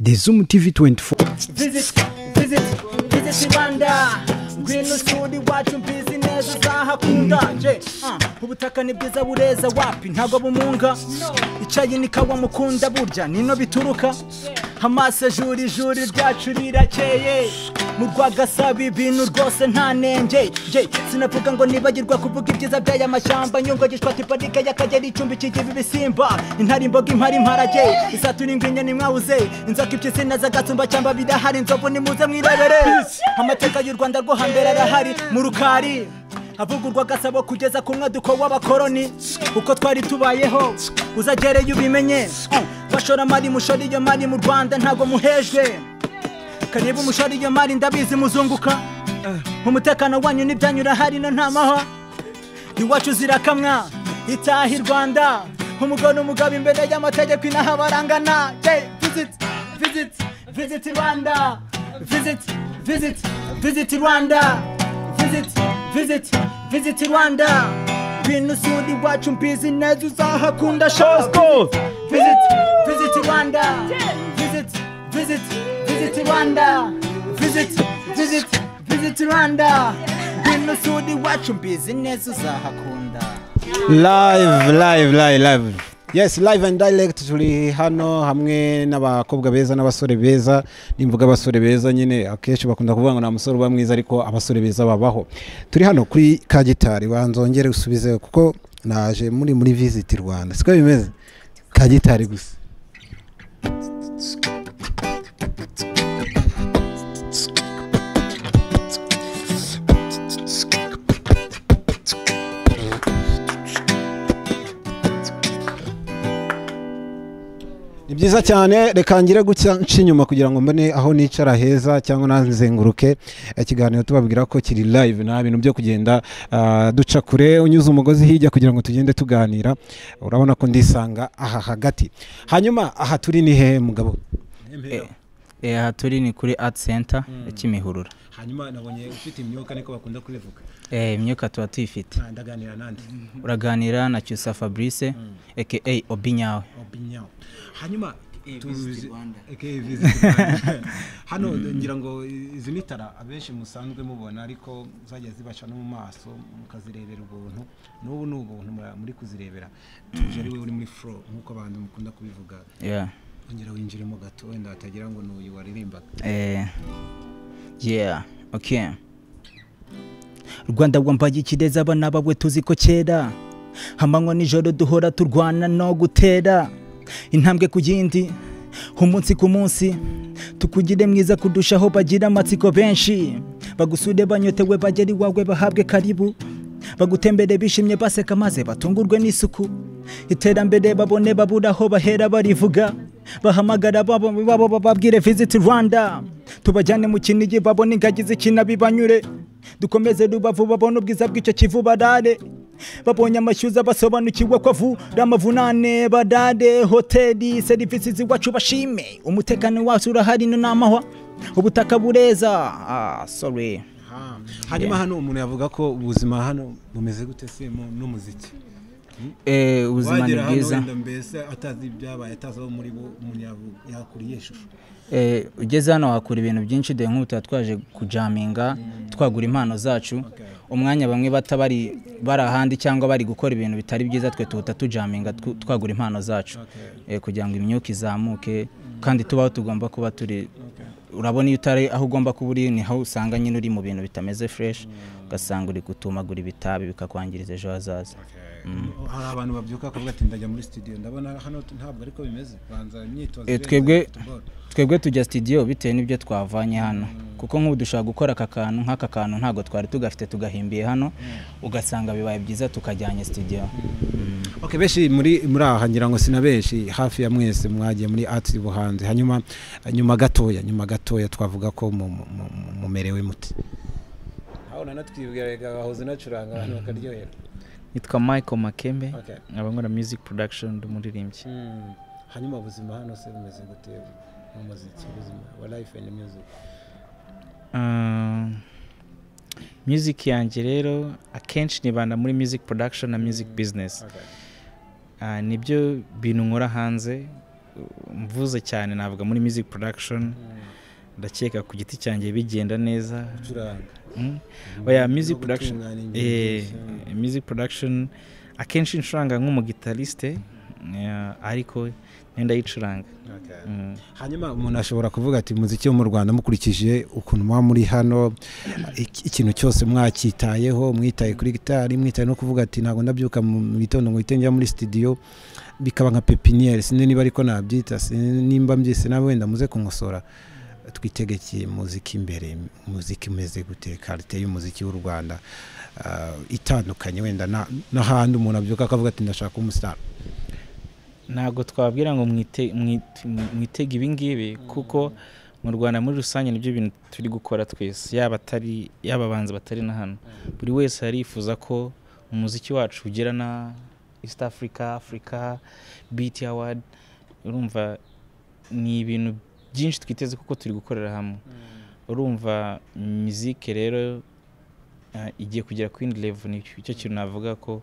The Zoom TV 24. Visit, visit, visit Rwanda. Ngwino usure iwacu mbizi neza uzahakunda. Je, ubutaka ni bwiza bureza wapi ntago bumunga. Icyayi ni kawa mukunda burya nino bituruka. Amaso juri juri ryacu rirakeye. Mu Rwagasabo ibintu rwose nta nenge. Je, sinavuga ngo nibagirwa kuvuga ibyiza by'aya mashyamba. Nyungwe Gishwati parike y'Akagera icumbi kigira ibisimba. Intare imboga impara imparage. Isatura ingwinya nimwawuze. Inzoka impyisi na zagatsumba cyangwa bidahari inzovu nimuze mwirebere. Amateka y'u Rwanda rwo hambere arahari mu rukari. Havugurwa Gasabo kugeza ku mwaduko w'abakoroni. Uko twari tubayeho uzagereye ubimenye. Bashoramari mushora iyo mari mu Rwanda ntago muhejwe. Karibu mushora iyo mari ndabizi muzunguka. Umutekano wanyu n'ibyanyu urahari no nta mahwa. Iwacu zirakamwa itaha i Rwanda. Umugore n'umugabo imbere y'amategeko inaha barangana. Visit, visit, visit Rwanda. Visit, visit, visit Rwanda. Visit, visit, visit Rwanda. Ngwino usure iwacu mbizi neza uzahakunda. Shosko. Visit, visit Rwanda. Visit, visit, visit Rwanda. Visit, visit, visit Rwanda. Ngwino usure iwacu mbizi neza uzahakunda. Live, live, live, live. Yes, live and direct turi hano hamwe n'abakobwa beza n'abasore beza. Nimvuga abasore beza nyine akenshi bakunda kuvuga ngo nta musore uba mwiza ariko abasore beza babaho. Turi hano kuri Kagitari, banzongere usubize kuko naje muri Visit Rwanda. Siko bimeze? Kagitari gusa. Ni byiza cyane, reka ngire gutya nca inyuma kugira ngo mbone aho nicara heza cyangwa nanzenguruke. Ikiganiro tubabwira ko kiri live, nta bintu byo kugenda duca kure unyuze umugozi hirya kugira ngo tugende tuganira. Urabona ko ndisanga aha hagati. Hanyuma aha turi ni hehe mugabo? Aha turi ni kuri Art Center ya Kimihurura. Hanyuma nabonye ufite imyuka niko bakunda kubivuga. Imyuka tuba tuyifite. Ndaganira nande? Uraganira na Cyusa Fabrice aka Obinyawe. Obinyawe. Hanyuma tuzi aka Visit Rwanda. Hano ngira ngo izi mitara abenshi musanzwe mubona ariko zagiye zibasha no mu maso mukazirebera ubuntu. N'ubu ni ubuntu muri kuzirebera. Tuje ari we uri muri flow nkuko abantu mukunda kubivuga. Yeah. Ongera winjiremo gato wenda hatagira ngo n'uyu waririmbaga. Yeah, okay. Rwanda wambaye ikirezi abana bawe tuzi ko kera. Amanywa nijoro duhora turwana no gutera. Intambwe ku yindi, umunsi ku munsi. Tukugire mwiza kudushaho bagira amatsiko benshi. Bagusure banyotewe bagera iwawe bahabwe karibu. Bagutembere bishimye baseka maze batungurwe n'isuku. Iterambere babone babura aho bahera barivuga. Bahamagara babo bababwire Visit Rwanda. Tubajyane mu Kinigi babone ingagi zikina bibanyure. Dukomeze Rubavu babone ubwiza bw'icyo kivu barare. Babonye amashyuza basobanukiwe ko avura amavunane badade. Hoteli serivisi z'iwacu bashime. Umutekano wacu urahari no namahwa. Ubutaka bureza. Sorry. Hanyuma hano umuntu yavuga ko ubuzima hano bumeze gute se n'umuziki? Ubuzima ni bwiza. Mbese atazi ibyabaye atazi aho muri bo umuntu yakuriye ishusho. Ugeze hano wakura ibintu byinshi dore nk'ubu twaje kujaminga twagura impano zacu. Umwanya bamwe batabari bari ahandi cyangwa bari gukora ibintu bitari byiza twe tuhuta tujaminga twagura impano zacu. Kugira ngo imyuka izamuke kandi tubaho tugomba kuba turi. Urabona iyo utari aho ugomba kuba uri ni aho usanga nyine uri mu bintu bitameze fresh, ugasanga uri gutumagura ibitabi bikakwangiriza ejo hazaza. Hari abantu babyuka bakavuga ati ndajya muri studio, ndabona hano ntabwo ariko bimeze, banza imyitozo. Twebwe tujya studio bitewe n'ibyo twavanye hano, kuko nk'ubu dushobora gukora aka kantu nk'aka kantu ntabwo twari tugafite tugahimbiye hano, ugasanga bibaye byiza tukajyanye studio. Okay, benshi muri aha ngira ngo sinabenshi hafi ya mwese mwagiye muri art buhanzi. Hanyuma nyuma gatoya twavuga ko mumerewe muti. Aho nanatwibwira bahoze nacuranga abantu bakaryohera. Nitwa Michael Makembe, nkaba nkora music production ndi umuririmbyi. Hanyuma ubuzima hano se bumeze gute mu muziki, ubuzima wa life and music? Music yanjye rero akenshi nibanda muri music production na music business. Nibyo bintu nkora hanze. Mvuze cyane navuga muri music production, ndakeka ku giti cyanjye bigenda neza. Oya, music production, music production akenshi ncuranga nk'umugitariste, ariko ndayicuranga. Hanyuma umuntu ashobora kuvuga ati umuziki wo mu Rwanda mukurikije ukuntu muba muri hano, ikintu cyose mwacyitayeho, mwitaye kuri gitari, mwitaye no kuvuga ati ntabwo ndabyuka mu gitondo ngo njya muri studio, bikaba nka pepiniere, sinzi niba ariko nabyita, nimba mbyise nawe wenda muze kunkosora. Twitegekeye muziki imbere, muziki imeze gute, karite y'umuziki w'u Rwanda itandukanye wenda n'ahandi umuntu abyuka akavuga ati ndashaka umustar? Ntabwo twabwira ngo mwitege ibi ngibi, kuko mu Rwanda muri rusange nibyo bintu turi gukora twese, yaba atari yaba abanzi batari na hano, buri wese arifuza ko umuziki wacu ugera na East Africa, Africa BET Award. Urumva ni ibintu byinshi twiteze kuko turi gukorera hamwe. Urumva muzike rero igiye kugera ku yindi level, nicyo kintu navuga ko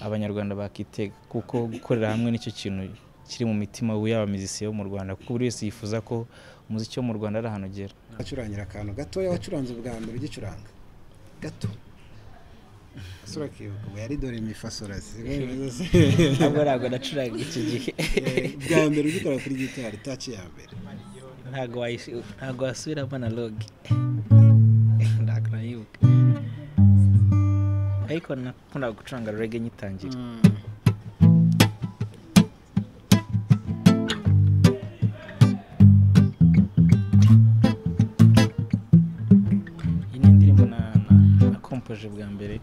abanyarwanda bakitega, kuko gukorera hamwe nicyo kintu kiri mu mitima y'aba musiciens bo mu Rwanda, kuko buri wese yifuza ko umuziki wo mu Rwanda ari ahantu ugera. Acurangira akantu gatoya, wacuranze ubwa mbere ugicuranga gato, asura kibuka ngo yari dore mifasora ntabwo ntabwo nacuranga icyo gihe. Bwa mbere ugikora kuri gitari touch ya mbere ntabwo wasubiramo analogue, ntabwo nayibuka, ariko nakundaga gucuranga reggae nyitangira. Iyi ni indirimbo nakompoje bwa mbere.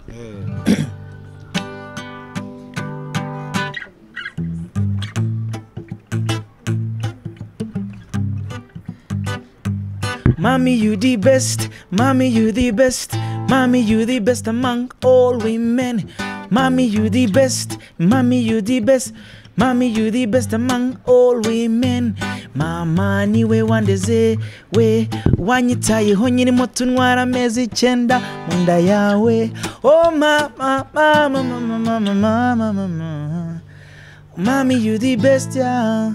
Mommy, you the best, mommy, you the best, mommy, you the best among all women. Mommy, you the best, mommy, you the best, mommy, you the best among all women. Mama niwe wandeze we, wanyitayeho nkiri muto ntwara amezi 9 mu nda yawe. Oh mama, mama, mama, mama, mama, mama, mommy, you the best, yeah.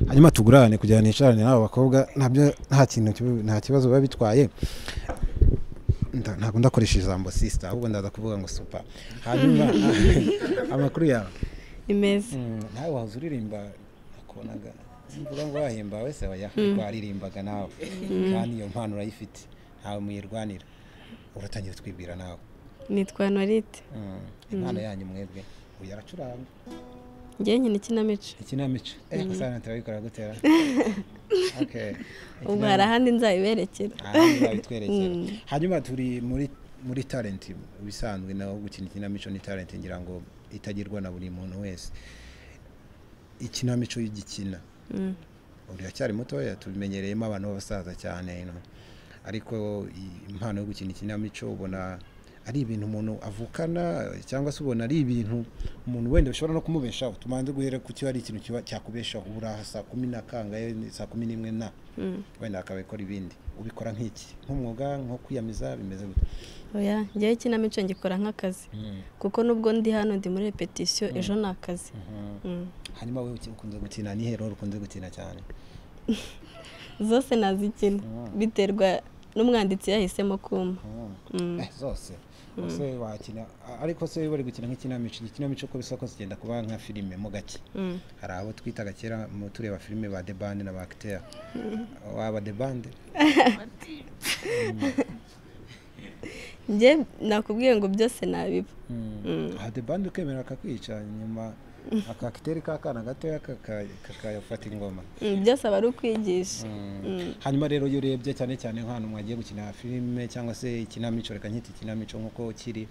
Hanyuma tugurane kugira nicarane n'abo bakobwa, ntabyo nta kintu nta kibazo biba bitwaye. Ntabwo ndakoresha ijambo sister, ahubwo ndaza kuvuga ngo super. Hanyuma amakuru yawe ni meza. Nawe wahoze uririmba, nakubonaga mvuga ngo wahimba wese waririmbaga nawe, kandi iyo mpano urayifite, ntawe muyirwanira. Uratangiye twibwira nawe. Nitwa Norite. Impano yanyu mwebwe uyu aracuranga. Njye nkina ikinamico. Ikinamico. Gusa turabikora gutera. Okay. Ubwo hari ahandi nzabiberekera. Nzabitwerekera. Hanyuma turi muri talent bisanzwe, naho gukina ikinamico ni talent ngira ngo itagirwa na buri muntu wese. Ikinamico y'igikina. Uracyari mutoya, tubimenyereyemo abantu b'abasaza cyane, ariko impano yo gukina ikinamico ubona ari ibintu umuntu avukana, cyangwa se ubona ari ibintu umuntu wenda bishobora no kumubeshaho. Tumanze guhera ku cyo ari ikintu cyakubeshaho, uraha saa 10 na kangahe, saa 11 na wenda akabikora ibindi. Ubikora nk'iki, nk'umwuga, nko kwiyamiza, bimeze gute? Oya, njyewe ikinamico ngikora nk'akazi, kuko nubwo ndi hano ndi muri repetition, ejo ni akazi. Hanyuma wewe ukunze gukina ni hero ukunze gukina cyane? Zose nazikina, biterwa n'umwanditsi yahisemo kumpa. Zose ose wakina, ariko se bari gukina nk'ikinamico, ikinamico ko bisoko zigenda kuba nka filime mu gake. Hari abo twitaga kera mu tureba filime ba The Band na ba acteur. Waba The Band? Nje nakubwiye ngo byose nabiba. The Band ukemera akakwica nyuma akakiteri kakana gatoya kakayafata ingoma. Byose aba ari ukwigisha. Hanyuma rero iyo urebye cyane cyane nk'ahantu mwagiye gukina filime cyangwa se ikinamico, reka nkita ikinamico nk'uko kiri,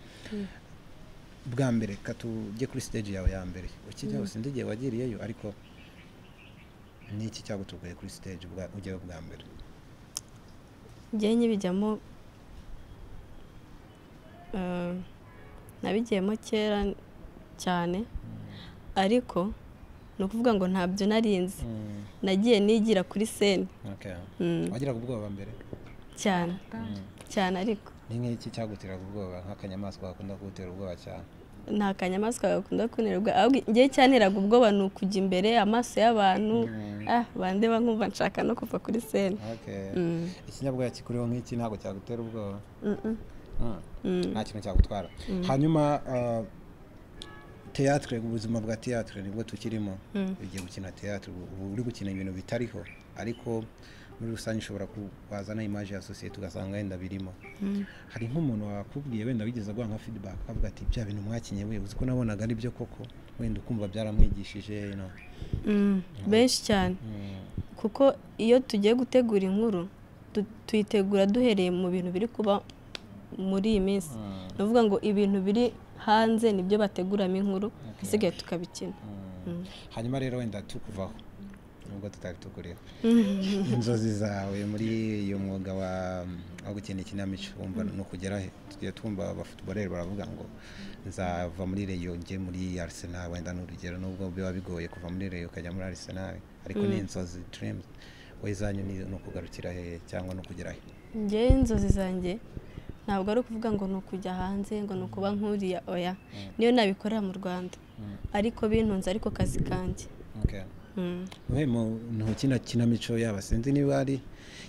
bwa mbere katujye kuri stage yawe ya mbere ukijya hose ndigiye wagiriyeyo, ariko ni iki cyagutuguye kuri stage ujyayo bwa mbere? Njye nkibijyamo nabigiyemo kera cyane, ariko ni ukuvuga ngo ntabyo narinzi, nagiye nigira kuri scene. Wagiraga ubwoba mbere? Cyane cyane. Ariko ni nk'iki cyaguteraga ubwoba, nk'akanyamaswa gakunda kugutera ubwoba cyane? Nta kanyamaswa gakunda kunerwa, ahubwo ngewe cyanteraga ubwoba ni ukujya imbere amaso y'abantu, bandeba nkumva nshaka no kuva kuri sene. Ikinyabwoya kikuriho nk'iki ntabwo cyagutera ubwoba? Nta kintu cyagutwara. Hanyuma théâtre, ubuzima bwa théâtre nibwo tukirimo. Ugiye gukina théâtre, ubu uri gukina ibintu bitariho, ariko muri rusange ushobora kuwazana image ya sosiyete ugasanga wenda birimo. Hari nk'umuntu wakubwiye wenda wigeze aguha nka feedback akavuga ati bya bintu mwakinye we uzi ko nabonaga ari byo koko, wenda ukumva byaramwigishije, you know? Benshi cyane, kuko iyo tugiye gutegura inkuru tuyitegura duhereye mu bintu biri kuba muri iyi minsi. Ni ukuvuga ngo ibintu biri hanze nibyo bateguramo inkuru, isigaye tukabikina. Hanyuma rero wenda tukuvaho, nubwo tutari tukuriho, inzozi zawe muri uyu mwuga wa gukina ikinamico wumva ni ukugera he? Tugiye twumva abafootballeur baravuga ngo nzava muri Rayon njye muri Arsenal, wenda ni urugero, nubwo biba bigoye kuva muri Rayon ukajya muri Arsenal, ariko ni inzozi, dreams. We zanyu ni ukugarukira he cyangwa ni ukugera he? Njyewe inzozi zanjye ntabwo ari ukuvuga ngo ni ukujya hanze, ngo ni ukuba nkuriya, oya. Niyo nabikorera mu Rwanda ariko bintunze, ariko kazi kanjye. Uhe muntu ukina kinamico, yaba sinzi niba ari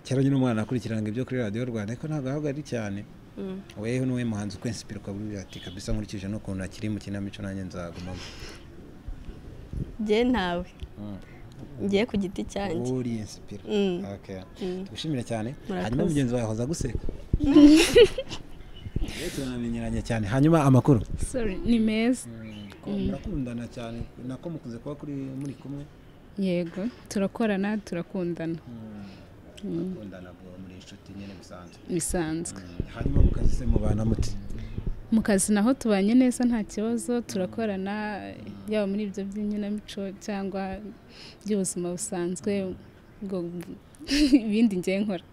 kera nyine umwana akurikiranaga ibyo kuri Radiyo Rwanda, ariko ntabwo ahubwo ari cyane. Weho niwe muhanzi ukwinspira ukavuga ati kabisa nkurikije n'ukuntu akiri mu kinamico nanjye nzagumamo? Njye ntawe, ngiye ku giti cyanjye. Uri inspira. Tugushimire cyane. Hanyuma mugenzi wawe ahoza guseka, tunamenyeranye cyane. Hanyuma amakuru? Sorry, ni meza. Murakundana cyane, nako mukunze kuba kuri muri kumwe? Yego, turakorana, turakundana. Murakundana muri inshuti nyine bisanzwe? Bisanzwe. Hanyuma mu kazi se mubana muti? Mu kazi naho tubanye neza, nta kibazo, turakorana, yaba muri ibyo by'inkinamico cyangwa by'ubuzima busanzwe, ngo ibindi ngiye nkora.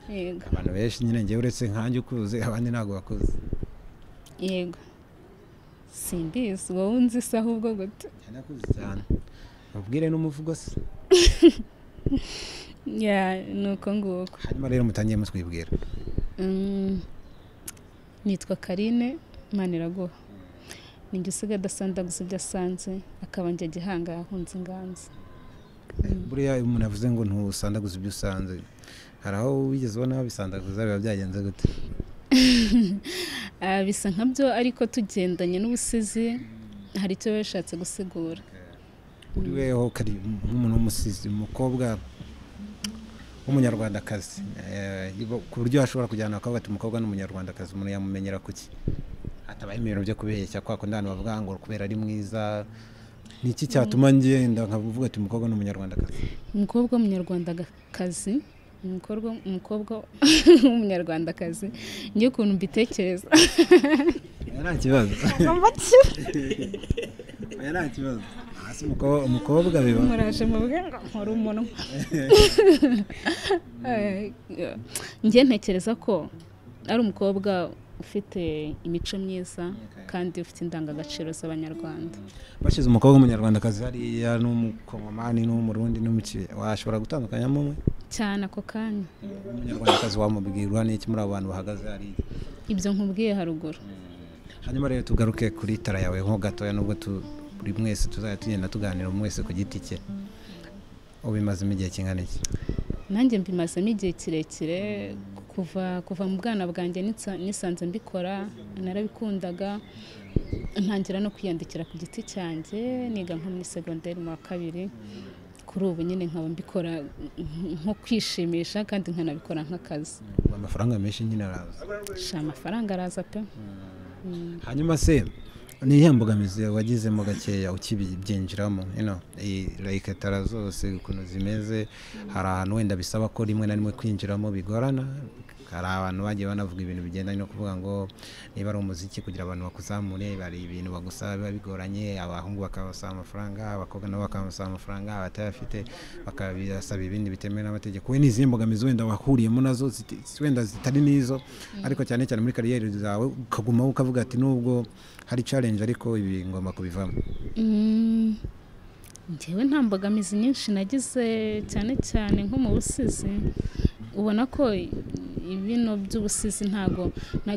Yego. Abantu benshi nyine, ngewe uretse nkanjye ukuze, abandi ntabwo bakuze. Yego, simbizi, wowe unzi se ahubwo gute? Nakuze cyane, babwire n'umuvugo se. Ya, ni uko nguko. Hanyuma rero mutangiye mutwibwira. Nitwa Karine Maniraguha, ni njye usigaye adasandaguza ibyo asanze, akaba njye gihanga yahunze inganzo. Buriya iyo umuntu avuze ngo ntusandaguze ibyo usanze, hari aho wigeze ubona babisandaguza? Biba byagenze gute? Bisa nkabyo, ariko tugendanye n'ubusizi hari icyo bashatse gusigura. Kuri weho kari nk'umuntu w'umusizi, umukobwa w'umunyarwandakazi, ku buryo ashobora kujyana akavuga ati umukobwa ni umunyarwandakazi, umuntu yamumenyera kuki hatabaye ibintu byo kubeshya kwa kundi abantu bavuga ngo kubera ari mwiza? Ni iki cyatuma ngenda nkavuga ati umukobwa ni umunyarwandakazi? Umukobwa w'umunyarwandakazi, umukobwa w'umunyarwandakazi, njye ukuntu mbitekereza, Oya, nta kibazo. Oya, nta kibazo. Hasi umukobwa biba Muraje muvuge ngo nkora umunwa. Njye ntekereza ko ari umukobwa ufite imico myiza kandi ufite indangagaciro z'abanyarwanda. Bashyize umukobwa w'umunyarwandakazi hariya n'umukongomani n'umurundi n'umuki, washobora gutandukanyamo umwe? Cyane, ako kanya. Umunyarwandakazi wamubwirwa n'iki muri abo bantu bahagaze hariya? Ibyo nkubwiye haruguru. Hanyuma rero tugaruke kuri tara yawe nko gatoya, nubwo buri mwese tuzajya tugenda tuganira umwe wese ku giti cye. Ubimazemo igihe kingana iki? Nanjye mbimazemo igihe kirekire, kuva mu bwana bwanjye nisanze mbikora, narabikundaga, ntangira no kwiyandikira ku giti cyanjye niga nko muri segonderi mu wa kabiri. Kuri ubu nyine nkaba mbikora nko kwishimisha kandi nkanabikora nk'akazi. Amafaranga menshi nyine araza. Sha, amafaranga araza pe. Hanyuma se ni iyihe mbogamizi wagizemo gakeya ukibyinjiramo? Iyi like tara zose ukuntu zimeze, hari ahantu wenda bisaba ko rimwe na rimwe kwinjiramo bigorana. Hari abantu bagiye banavuga ibintu bigendanye no kuvuga ngo niba ari umuziki, kugira abantu bakuzamure bari ibintu bagusaba biba bigoranye, abahungu bakabasaba amafaranga, abakobwa nabo bakabasaba amafaranga, abatayafite bakabasaba ibindi bitemewe n'amategeko. We ni izihe mbogamizi wenda wahuriyemo nazo wenda zitari n'izo, ariko cyane cyane muri kariyeri zawe ukagumaho ukavuga ati nubwo hari challenge ariko ibi ngomba kubivamo? Njyewe nta mbogamizi nyinshi nagize, cyane cyane nko mu busizi. Ubona ko ibino by'ubusizi ntago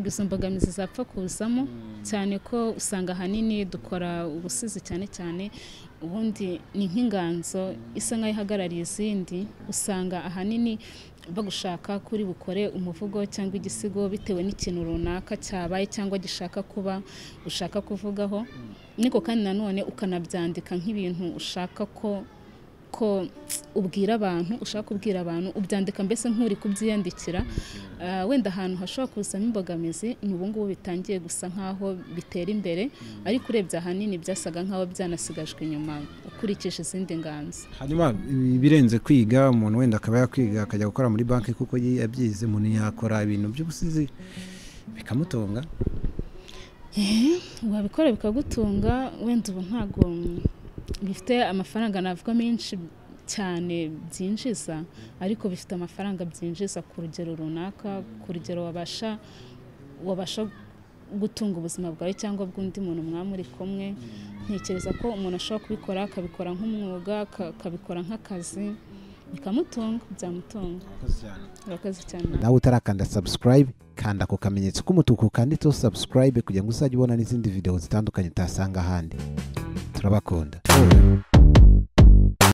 izo mbogamizi zapfa kuzamo. Cyane ko usanga ahanini dukora ubusizi cyane cyane, ubundi ni nk'inganzo isa nk'aho ihagarariye izindi. Usanga ahanini bagushaka kuri bukore umuvugo cyangwa igisigo bitewe n'ikintu runaka cyabaye cyangwa gishaka kuba ushaka kuvugaho, ariko kandi nanone ukanabyandika nk'ibintu ushaka ko ubwira abantu, ushaka kubwira abantu, ubyandika mbese nk'uri kubyiyandikira. Wenda ahantu hashobora kuzamo imbogamizi ni ubu ngubu bitangiye gusa nk'aho bitera imbere, ariko urebye ahanini byasaga nk'aho byanasigajwe inyuma ukurikije izindi nganzo. Hanyuma ibirenze kwiga, umuntu wenda akaba yakwiga akajya gukora muri banki kuko yabyize, umuntu yakora ibintu by'ubusizi bikamutunga. Wabikora bikagutunga, wenda ubu ntabwo bifite amafaranga navuga menshi cyane byinjiza, ariko bifite amafaranga byinjiza ku rugero runaka, ku rugero wabasha gutunga ubuzima bwawe cyangwa bw'undi muntu mwamuri kumwe. Ntekereza ko umuntu ashobora kubikora akabikora nk'umwuga, akabikora nk'akazi, bikamutunga, byamutunga. Urakoze cyane. Nawe utarakanda subscribe, kanda ku kamenyetso k'umutuku kanditseho subscribe kugira ngo uzajye ubona n'izindi video zitandukanye utasanga ahandi. Turabakunda.